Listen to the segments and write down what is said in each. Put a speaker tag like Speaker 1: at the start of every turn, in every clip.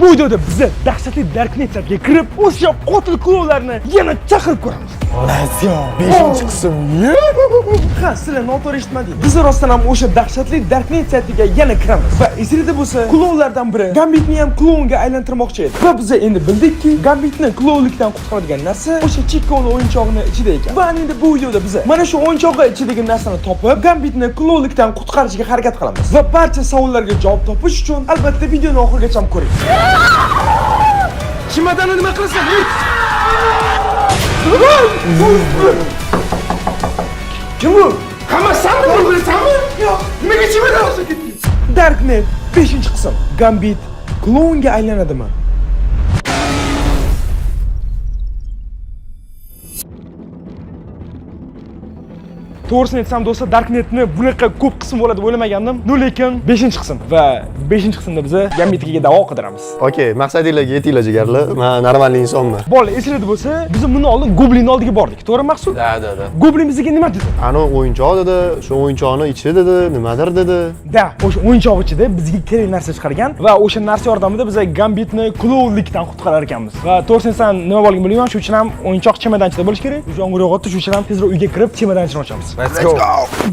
Speaker 1: Bu videoda biza dahshatli Darknet saytiga kirib, o'sha qotil klounlarni yana chaqirib ko'ramiz.
Speaker 2: Let's go. Beshinchi qism.
Speaker 1: Ha, sizlar noto'g'ri eshitmadingiz. Biz rostdan ham o'sha dahshatli Darknet saytiga yana kiramiz. Va esingizda bo'lsa, klounlardan biri Gambitni ham klounga aylantirmoqchi edi. Va biz endi bildikki, Gambitni klounlikdan qutqaradigan narsa o'sha Chikkoni o'yinchog'ini ichida ekan. Va endi bu videoda biz mana shu o'yinchog'i ichidagi narsani topib, Gambitni klounlikdan qutqarishga harakat qilamiz. Va barcha savollarga javob topish uchun albatta videoni oxirigacha ko'ring. Chemadani nima qilasan? Ey! Kim bu? Hamma sanmi bu bilasanmi? Yo'q. Nimaga chemadan olsa ketding? Darknet 5-qism. Gambit klounga aylanadimi? To'g'risini aytsam do'stlar, Darknetni bunaqa ko'p qism bo'ladi deb o'ylamagandim. No, lekin 5-qism va 5-qismda biz Gambitga davo qidiramiz.
Speaker 2: Okey, maqsadinglarga yetinglar jigarlar. Men normal insonman.
Speaker 1: Bola, esingizda bo'lsa, biz bundan oldin Goblinni oldiga bordik. To'g'rimi, Maqsud?
Speaker 3: Да, да, да.
Speaker 1: Goblin bizga nima dedi?
Speaker 2: Ani o'yinchoq dedi, shu o'yinchoqni ichi dedi, nimadir dedi.
Speaker 1: Da, o'sha o'yinchoq ichida bizga kerak narsa chiqargan va o'sha narsa yordamida biz Gambitni klounlikdan qutqarar ekanmiz. Va to'g'risini aytsam, nima bo'lganini bilmayman, shuning uchun ham o'yinchoq chemadan ichida bo'lishi kerak. Yomg'ir yog'yapti, shuning uchun ham tezroq uyga kirib chemadan ichini ochamiz.
Speaker 3: Let's go.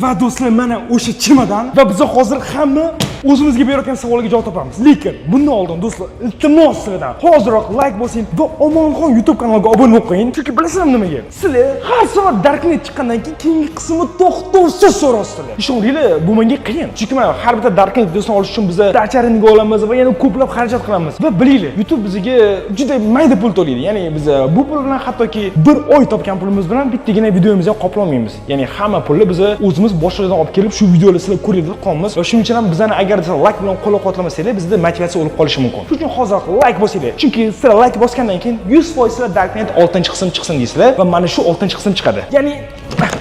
Speaker 1: Va do'stlar, mana o'sha chemadan va biz hozir hamma o'zimizga berayotgan savolga javob topamiz. Lekin bundan oldin do'stlar, iltimos sizlardan hoziroq like bosing va Omonxon YouTube kanaliga obuna bo'lib qo'ying. Chunki bilasizlarmi nimaga? Sizlar har safar Darknet chiqqandan keyin keyingi qismini to'xtovsiz so'rasizlar. Ishoninglar, bu menga qiyin. Chunki mana har bitta Darknet videosini olish uchun biz dacha arendaga olamiz va yana ko'plab xarajat qilamiz. Va bilinglar, YouTube bizga juda mayda pul to'laydi. Ya'ni biz bu pul bilan hattoki bir oy topgan pulimiz bilan bittagina videomizni ham qoplolmaymiz. Ya'ni hamma pulni biz o'zimiz boshqa joydan olib kelib shu videolarni sizlar ko'ringlar deb qolamiz. Va shuning uchun ham bizani agar sizlar like bilan qo'llab-quvvatlamasanglar, bizda motivatsiya o'lib qolishi mumkin. Shuning uchun hozir like bosinglar. Chunki sizlar like bosgandan keyin 100% sizlar Darknet 6-qism chiqsin deysizlar va mana shu 6-qism chiqadi. Ya'ni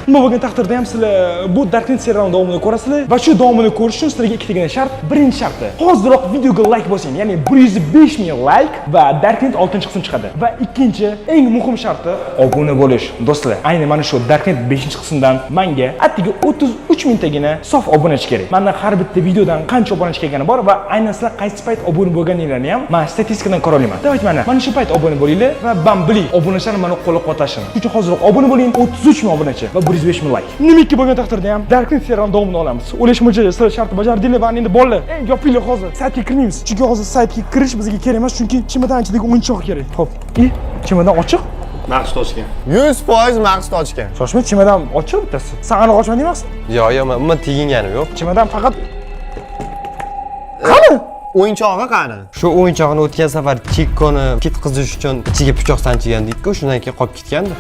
Speaker 1: nima bo'lgan taqdirda ham sizlar bu Darknet serialini davomini ko'rasizlar va shu davomini ko'rish uchun sizlarga ikkitagina shart. Birinchi sharti: hoziroq videoga like bosing, ya'ni 105 ming like va Darknet 6-qism chiqadi. Va ikkinchi eng muhim sharti obuna bo'lish. Do'stlar, ayni mana shu Darknet 5-qismdan menga atigi 33 mingtagina sof obunachi kerak. Menda har bitta videodan qancha obunachi kelgani bor va aynan sizlar qaysi payt obuna bo'lganinglarni ham men statistikadan ko'ra olaman. Давайте mana shu payt obuna bo'linglar va bam biling, obunachilar meni qo'llab-quvvatlashini. Shuning uchun hoziroq obuna bo'ling, 33 ming obunachi va 105 ming like. Nimiki bo'lgan taqdirda ham Darknet serialini davomini olamiz. O'ylashim bo'yicha sizlar shartni bajardinglar va endi bolalar, ey yopinglar hozir. Saytga kirmaymiz. Chunki hozir saytga kirish bizga kerak emas, chunki chemadan ichidagi o'yinchoq kerak. Xo'p, chemadan ochiq.
Speaker 3: Maqsud ochgan.
Speaker 2: 100% maqsad ochgan.
Speaker 1: Shoshma, chemadan ochiq bittasi. Sen aniq ochmadingmi Maqsud?
Speaker 3: Yo'q, yo'q, men umuman teginganim yo'q.
Speaker 1: Chemadan faqat qani?
Speaker 2: O'yinchog'i qani?
Speaker 3: Shu o'yinchog'ini o'tgan safar Chikkoni ketqizish uchun ichiga pichoq sanchigandik-ku, shundan keyin qolib ketgandi.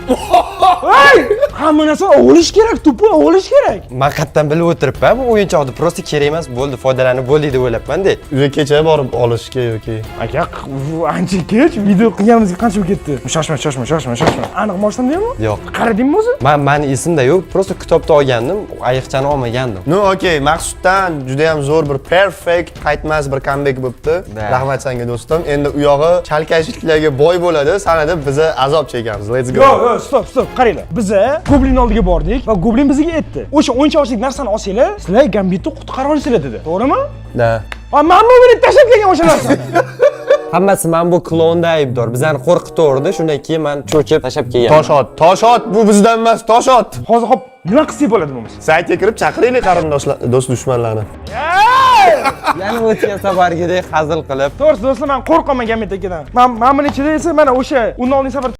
Speaker 1: Ey! Hamma narsani olish kerak, tupu olish kerak.
Speaker 3: Men qayerdan bilib o'tiribman, bu o'yinchoqni просто kerak emas, bo'ldi, foydalanib bo'ldik deb o'ylabman-da.
Speaker 2: Uyga kecha borib olishga yoki
Speaker 1: Aka, ancha kech video qilganimizga qancha bo'lib ketdi? Shoshma, shoshma, shoshma, shoshma. Aniq mashinam deymi?
Speaker 3: Yo'q.
Speaker 1: Qaradingmi o'zi?
Speaker 3: Men mani esimda yo'q, просто kitobda olgandim, ayiqchani olmagandim.
Speaker 2: Ну, okey, Maqsuddan juda ham zo'r bir perfect qaytmas bir comeback bo'libdi.
Speaker 3: Da.
Speaker 2: Rahmat senga do'stim. Endi u yog'i chalkashliklarga boy bo'ladi. Sanada biza azob chekamiz. Let's go.
Speaker 1: Yo'q, yo'q, стоп, стоп, qaranglar. Biza Goblin oldiga bordik va Goblin bizga aytdi. O'sha o'yinchoqlik narsani olsanglar, sizlar Gambitni qutqara olasizlar dedi. To'g'rimi?
Speaker 3: Da.
Speaker 1: Va mana bu bilan tashlab kelgan o'sha narsani.
Speaker 3: Hammasi mana bu klonda aybdor. Bizani qo'rqitaverdi, shundan keyin men cho'chib tashlab kelganman.
Speaker 2: Tosh ot, tosh ot, bu bizdan emas, tosh ot.
Speaker 1: Hozir hop, nima qilsak bo'ladi bo'lmasa?
Speaker 2: Saytga kirib chaqiraylik qarindoshlar, do'st dushmanlarni.
Speaker 3: Yana o'tgan safargidek hazil qilib
Speaker 1: To'g'risi do'stlar, men qo'rqaman Gambit akadan. Men buni ichida esa mana o'sha undan oldingi safar